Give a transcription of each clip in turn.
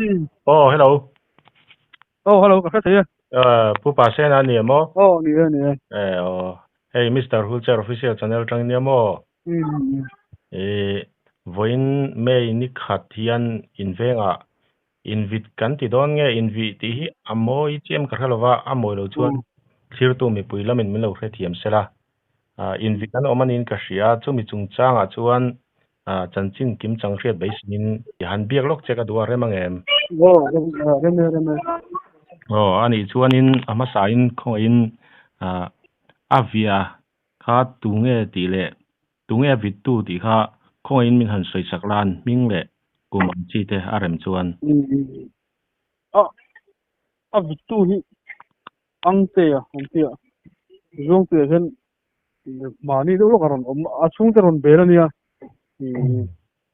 Oh, hello. Oh, hello, ka hre thei e. Pu Pasena a ni em aw? Oh, ni e, ni e. Eh, aw. Hei Mister Hulcher Official Channel atang nia maw? I vawiin May ni khat hian invengah invit kan ti dawn nge invih tih hi a mawi chiam ka hre lova, a mawi lo chuan thlirtu mipui lamin min lo hrethiam sela. Invit an awm aniin ka hria, chumi chungchangah chuan Chanchin kim chang hriat beisin i han biak lawk che ka duh a, rem ang em? Aw, rem rem e, rem e. Aw, a nih chuanin a hmasain khawngaihin a via kha tunge tih leh tunge a vittu tih kha khawngaihin min han sawi sak lan hming leh kum ang chi te a rem chuan. A, a vittu hi Angtea an tia, Zuangtuia hian Mahni deuh lawk a rawn awm, a chhungte rawn bel a nia, ih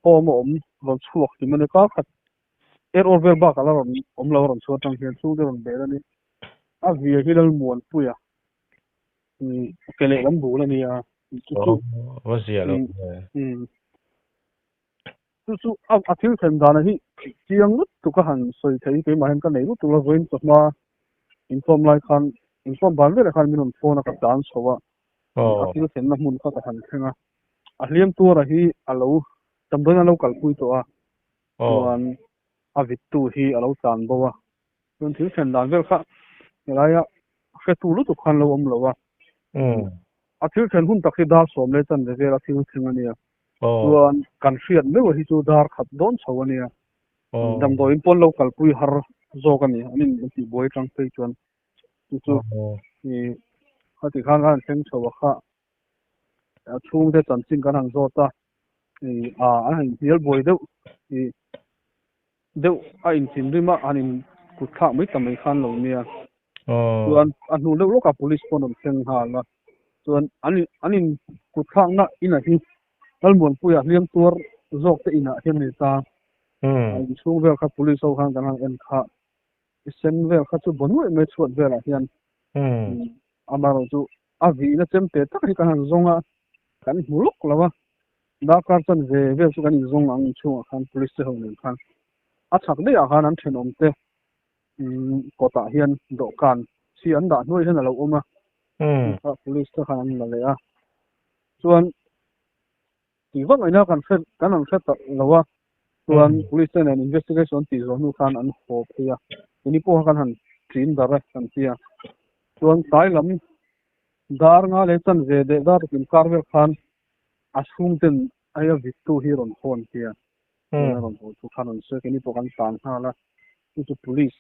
home a awm rawn chhuak ti mai a ni, kar khat er awr vel bakah la rawn awm lo a rawn chhuah atang hian chhungte rawn bel a ni, a via hi Lalmuanpuia ih ke lehlam bul a nia, chu chu chu chu a thil thlen dana hi chiang lutuk a han sawi thei keimah hian ka nei lutuk lo vawiin chawhma inkhawm lai khan inkhawm ban velah khan min rawn phone a ka tlan chho a a thil thlenna hmun kha ka han thleng a a hliam tuara hi a lo damdawiin a lo kalpui tawh a chuan a vittu hi a lo tlan bo a chuan thil thlen dan vel kha helaia hretu lutuk khan lo awm lo a a thil thlen hun tak hi dar sawm leh chanve vel a thil thleng a nia. Chuan kan hriat meuh hi chu dar khat dawn chho a nia. Damdawiin pawn lo kalpui har zawk a ni. An in an tihbuai atang phei chuan chu chu i khati khan kan han thleng chho a kha a chhungte chanchin kan han zawt a i a an han inhnial buai deuh i deuh a inthinrim a han in kut thlak mai ta mai khan lo nia. Chuan a hnu deuh lawkah police pawh an rawn thleng nghal a. Chuan an in an in kut thlakna inah hi Lalmuanpuia hliam tuar zawk te inah hian a ni ta. A inchhung vel kha police ho khan kan han en kha. I sen vel kha chu baw nuaih mai chhuat velah hian amaherawh chu a vihna chem te tak hi kan han zawng a, kan hmu lawk lo a. Darkar chanve vel chu kan inzawng ang inchhungah khan police te ho nen khan a chhak daihah khan an thenawm te kawtah hian dawhkan chi an dah hnuai hian a lo awm a, police te khan an la leh a, chuan tih vak ngaihna kan hre kan an hre tak lo a, chuan police te nen investigation tih zawh hnu khan an haw phei a, tuni pawh kha kan han ṭin dar e kan ti a, chuan tlai lam dar nga leh chanve leh dar inkar vel khan a chhungten aia vittu hi rawn hawn tia. Tuna rawn haw chu khan rawn sawi keini pawh kan tlan nghal a, chu chu police,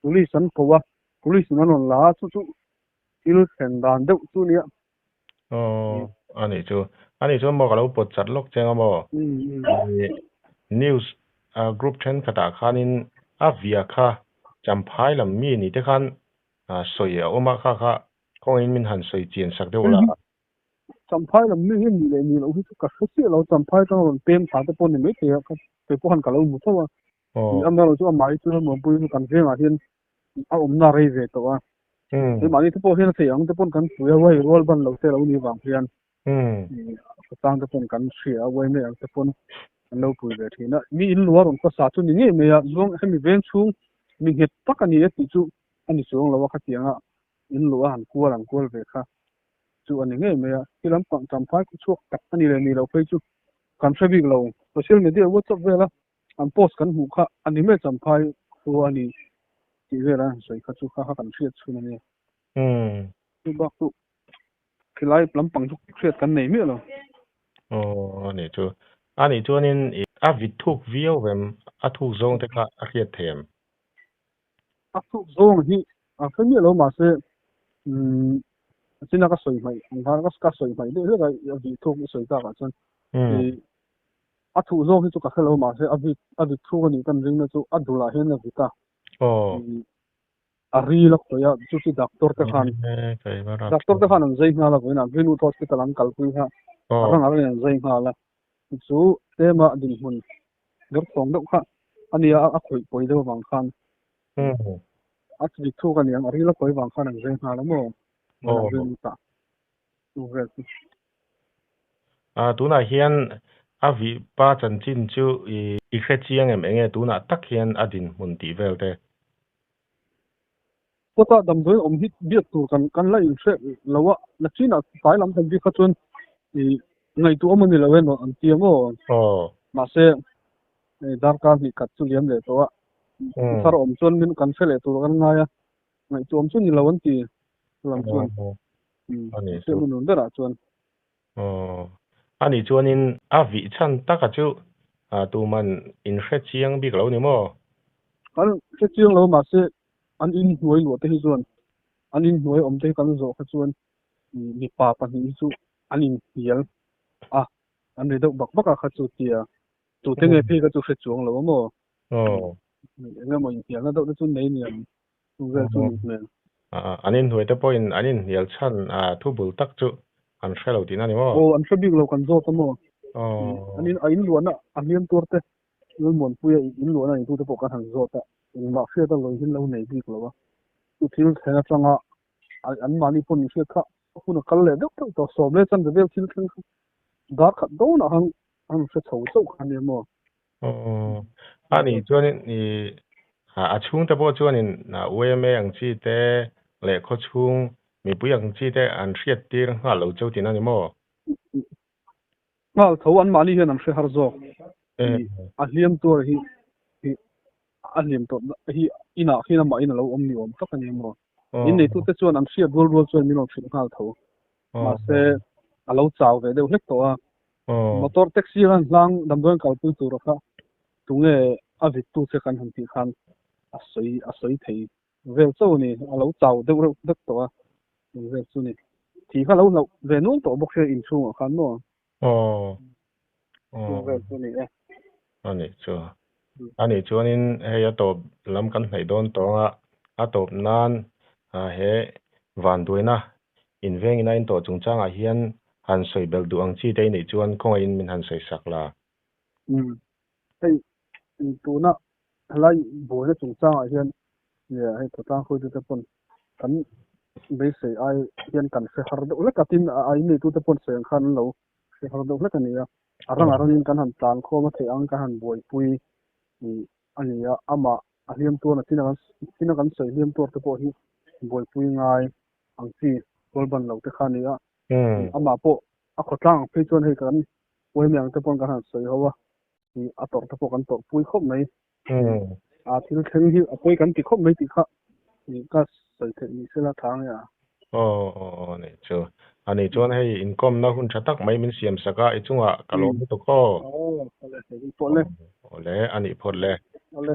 police an ko a, police in an rawn la a, chu chu thil thlen dan deuh chu nia. Aw, a nih chu. A nih chuan maw ka lo pawt chat lawk cheng a maw? News group thenkhatah khanin a via kha Champhai lam mi ni te khan sawi a awm a, kha kha kawngin min han sawi chian sak deuh la. Champhai lam mi hi nih leh nih loh hi chu ka hre chiah lo, Champhai atanga rawn pem thla te pawh ni maithei a, kei pawh khan ka lo hmu tho a, amaherawh chu amah hi chu Muanpuii chu kan vengah hian a awmna rei ve tawh a, keimahni te pawh hian a thei ang te pawn kan pui a, uai rual ban lo te a lo nih vang hian khawtlang te pawn kan hria a, uai mai ang te pawn an lo pui ve thin a, mi in lua rawn khawsa chu ni ngei mai a, zuang hemi veng chhung mi nghet tak a ni e tih chu a ni chuang lo a, khatianga in luah a han kual an kual ve kha. chu a ni ngei mai a, khi lampang champhai khaw chhuak tak a ni leh ni lo phei chu kan hre bik lo. Social media WhatsApp vela an post kan hmuh kha a ni mai champhai khua a ni tih vela an sawi kha chu kha kha kan hriat chhun a nia. Chu bak chu khilai lampang chu hriat kan nei miah lo. Aw a nih chu. A nih chuanin a vit thuk viau vem a thuk zawng te kha a hriat thei em? A thuk zawng hi a hre miah lo mahse umm china ka sawi hmaih ang khan ka sawi hmaih deuh hlek a a vih thuk i sawi takah chuan ih a thuh zawng hi chu ka hre lo mahse a vit a vit thuk a nih kan ring na chu a dulah hian a vit a ih a ril a khawih a chu chu doctor te khan doctor te khan an zai nghal a vawiinah Greenwood Hospital an kalpui kha a rang a rangin an zai nghal a chu tlema dinhmun ber thawng deuh kha a nia a khawih pawi deuh avang khan a chik thuk a niang a ril a pawi vang khan an zeng nghal a maw a rin ta chu vel chu. A tunah hian A vih pa chanchin chu i i hre chiang em enge tunah tak hian a dinhmun tih vel te? Kawta damdawi awm hi biak tur kan kan la inhre lo a, nachinah tlai lam kan bik kha chuan i ngaihtuah awm a ni lo emaw an ti ang aw. Aw. Mahse darkar hnih khat chu liam leh tawh a, thar awm chuan min kan hre leh tur kan ngai a, ngaihtuah awm chu ni lo an ti lam chuan. Ani chu. Hriat berah chuan. Aw. Ani chuanin a vih chhan taka chu tuman in hre chiang bik lo ni maw? Kan hre chiang lo mahse an inhnuai luah te hi chuan an inhnuai awm te hi kan zawh kha chuan mipa pahnih hi chu an inhnial a, an ri deuh bak bak a kha chu tia tute nge phei kha chu hre chuang lo a maw? Eng emaw inhnialna deuh te chu nei niang chu vel chu nih hmel. An inhnuai te pawhin an inhnial chhan thu bul tak chu an hre lo tihna a ni maw? Aw, an hre bik lo kan zawt a maw? An in a inluahna a hliam tuar te Lalmuanpuia inluahna nei tute pawh kan han zawt a, engmah hriat a lawi hin lo nei bik lo a. Chu thil thleng atanga anmahni pawh ni hriat kha hun a kal leh deuh deuh tawh, sawm leh chan vel thil thleng kha dar khat dawnah khan an hre chho chauh kha ania maw? Aw, a nih chuanin i a chhungte pawh chuanin UMA ang chi te leh khawchhung mipui ang chi te an hriat tir nghal lo cheu tihna a ni maw? Nghal tho anmahni hian an hre har zawk. A hliam tuar hi a hliam tawh hi inah khian amah in a lo awm ni awm tak a ni maw? In neitute chuan an hriat rual rual chuan min rawn hrilh nghal tho. Mahse a lo chau ve deuh hlek tawh a. Motor taxi khan hlang damdawiin kalpui tura kha tunge a vittu che kan han tih khan a sawi a sawi thei vel chauh a ni. A lo chau deuh reuh vek tawh a, eng vel chu ni. Thih kha lo hlauh ve nual tawh bawk sia inchhungah khan maw? Aw. Eng vel chu ni e. A nih chu. A nih chuanin hei a tawp lam kan hnaih dawn tawng a, a tawp nan he vanduaina invengin a intawh chungchangah hian han sawi belh duh ang chi te i neih chuan khawngaihin min han sawi sak la. Umm. Hei tuna helai buaina chungchangah hian hei khawtlang hruaitute pawn kan beisei ai hian kan hre har deuh hlek a, tin a inneitute pawn sawi ang khan an lo hre har deuh hlek a ni a. A rang a rangin kan han tlan khawm a theih ang kan han buaipui a ni a, amah a hliam tuar na chin a kan sawi hliam tuar te pawh hi buaipui ngai ang chi rualban lo te kha a ni a. Amah pawh a khawtlang ang phei chuan hei kan uaimi ang te pawn kan han sawi ho a, a tawrh te pawh kan tawrh pui khawp mai. A thil thleng hi a pawi kan ti khawp mai tih kha ka sawi theih ni sela tha nge a. Aw aw aw nih chu. A nih chuan hei inkawmna hun tha tak mai min siam sak a, i chungah ka lawm lutuk aw. Aw awle hei phawt le. Awle a nih phawt le. Awle.